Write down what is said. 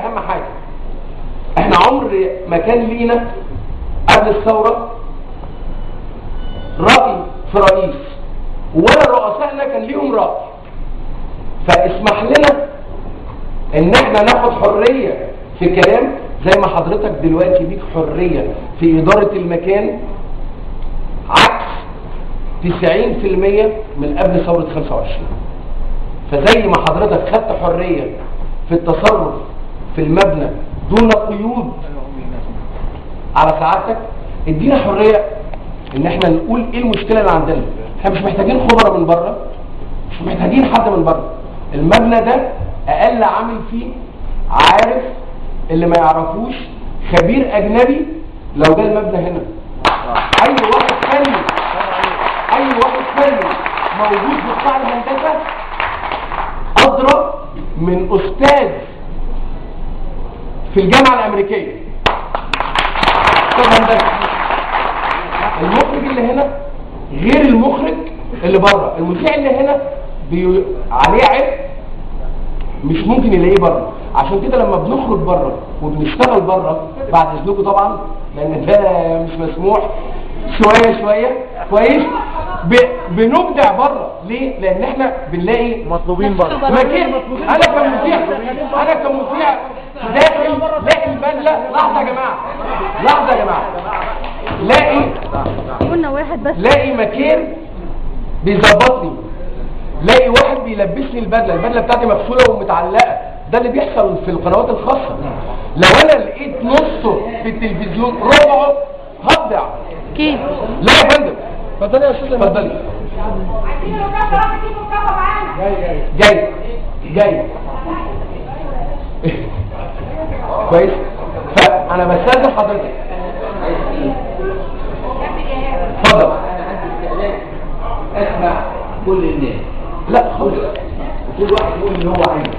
اهم حاجة، احنا عمر ما كان لينا قبل الثورة راي في رئيس، ولا رؤسائنا كان ليهم راي. فاسمح لنا ان احنا ناخد حرية في الكلام زي ما حضرتك دلوقتي ليك حرية في ادارة المكان، عكس 90% من قبل ثورة 25. فزي ما حضرتك خدت حرية في التصرف في المبنى دون قيود على سعادتك، ادينا حرية ان احنا نقول ايه المشكلة اللي عندنا. احنا مش محتاجين خبراء من بره، مش محتاجين حد من بره. المبنى ده اقل عامل فيه عارف اللي ما يعرفوش خبير اجنبي لو جه المبنى هنا. اي واحد فني، اي واحد فني موجود في قطاع الهندسة ادرى من استاذ في الجامعة الامريكية. استاذ هندسة. المخرج اللي هنا غير المخرج اللي بره، المذيع اللي هنا عليه عبء مش ممكن يلاقيه بره. عشان كده لما بنخرج بره وبنشتغل بره، بعد اذنكم طبعا لان ده مش مسموح، شوية شوية كويس بنبدع بره. ليه؟ لان احنا بنلاقي مطلوبين بره. مكان انا كمذيع، انا كمذيع داخل لاقي البدلة. لحظة يا جماعة، لحظة يا جماعة، لاقي قلنا واحد بس، لاقي مكان بيظبطني، لاقي واحد بيلبسني البدلة، البدلة بتاعتي مغسوله ومتعلقه. ده اللي بيحصل في القنوات الخاصة. لو انا لقيت نصه في التلفزيون ربعه هبدع. اكيد. لا يا فندم، اتفضلي يا استاذه، اتفضلي. عايزين مكافأة، راح تجيب مكافأة معانا. جاي جاي كويس. فانا بستاذن حضرتك. اتفضل. انا عندي استعداد اسمع كل الناس. لا خالص، وكل واحد يقول اللي هو عايزه.